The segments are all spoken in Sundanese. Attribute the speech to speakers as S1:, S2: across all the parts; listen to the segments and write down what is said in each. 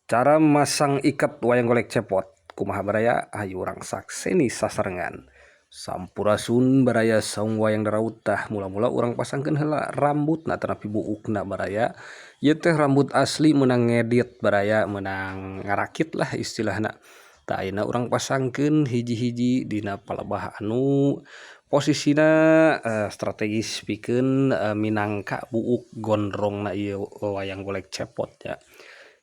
S1: Cara masang iket wayang golek cepot kumaha, baraya? Hayu urang sakseni sasarengan. Sampurasun, baraya Saung Wayang Daraut. Tah, mula-mula urang pasangkeun heula rambutna atanapi buukna, baraya. Ieu teh rambut asli meunang ngedit, baraya, meunang ngarakit lah istilahna. Tah, ayeuna urang pasangkeun hiji-hiji dina palebah anu posisina strategis pikeun minangka buuk gondrongna ieu wayang golek cepot nya.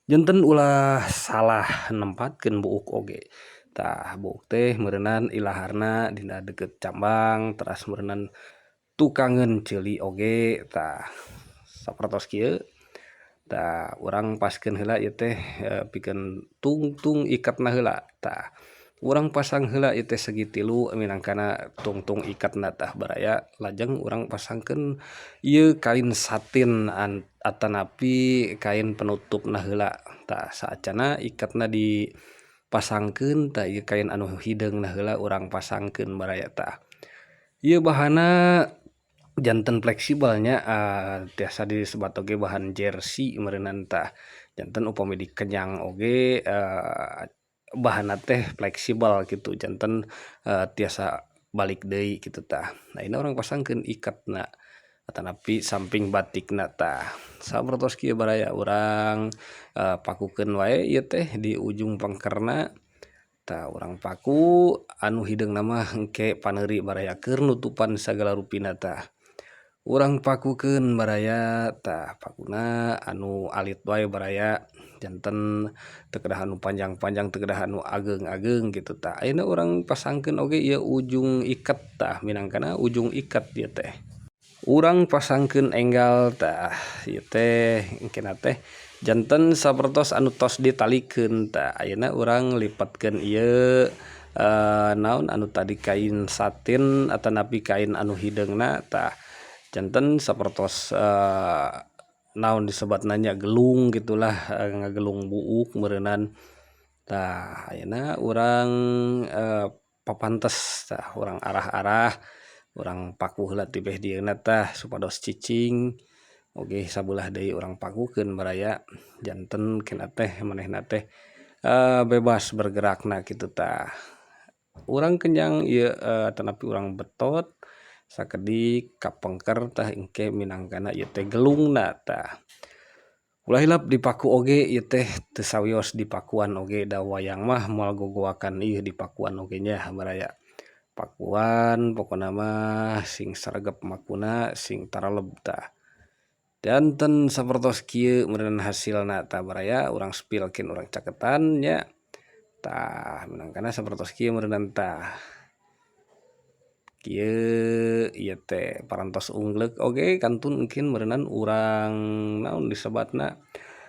S1: Janten ulah salah nempatkeun buuk oge. Tah, buuk teh meureunan ilaharna dina deukeut cambang, teras meureunan tukangeun ceuli oge. Tah, sapertos kieu. Tah, urang paskeun heula ieu teh pikeun tungtung iketna heula. Tah, urang pasang heula ieu teh segitilu minangkana tungtung iketna. Tah, baraya, lajeng urang pasangkeun ieu kain satin atanapi kain penutupna heula. Tah, saacana iketna dipasangkeun, tah, ieu kain anu hideungna heula urang pasangkeun, baraya. Tah, ieu bahanna janten fleksibel nya, tiasa disebat oge bahan jersey meureunan. Tah, janten upami dikenyang oge bahanna teh fleksibel kitu, janten tiasa balik deui kitu. Tah, ayeuna urang pasangkeun iketna atanapi samping batikna. Tah, sapertos kieu, baraya. Urang pakukeun wae ieu teh di ujung pengkerna. Tah, urang paku anu hideungna mah engke paneuri, baraya, keur nutupan sagala rupina. Tah, urang pakukeun, baraya. Tah, pakuna anu alit wae, baraya, janten teu kedah anu panjang-panjang, teu kedah anu ageung-ageung kitu. Tah, ayeuna urang pasangkeun oge ieu ujung iket. Tah, minangkana ujung iket ieu teh urang pasangkeun enggal. Tah, ieu teh engkena teh janten sapertos anu tos ditalikeun. Tah, ayeuna urang lipatkeun ieu naon anu tadi, kain satin atanapi kain anu hideungna. Tah, janten sapertos naon disebatna nya, gelung gitulah, ngagelung buuk meureunan. Tah, ayeuna urang papantes. Tah, urang arah-arah, urang paku heula ti beh dieuna. Tah, supados cicing oge sabelah deui urang pakukeun, baraya, janten kena teh manehna teh bebas bergerakna kitu. Tah, urang kenyang ieu atanapi urang betot sakedik ka pengker. Tah, engke minangkana ieu teh gelungna. Tah, ulah hilap dipaku oge ieu teh, teu sawios dipakuan oge, da wayang mah moal gogoakan ieu dipakuan oge nya, baraya. Pakuan pokona mah sing sregep makuna, sing tareleb. Tah, janten sapertos kieu meureun hasilna. Tah, baraya, urang spillkeun, urang caketan nya. Tah, minangkana sapertos kieu meureunan. Tah, kieu ieu teh parantos unggeulek oge kantun engkin meureunan urang naon disebatna,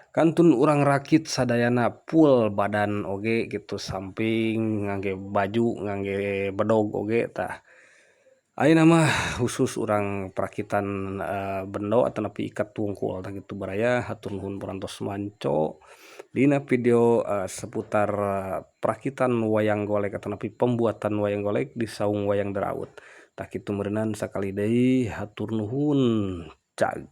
S1: kantun urang rakit sadayana full badan oge kitu, samping ngangge baju, ngangge bedog oge. Tah, ayeuna mah khusus urang perakitan bendo atanapi iket wungkul. Tah, kitu, baraya. Hatur nuhun parantos manco dina video seputar perakitan wayang golek atanapi pembuatan wayang golek di Saung Wayang Daraut. Tah, kitu meureunan. Sakali deui hatur nuhun, cag.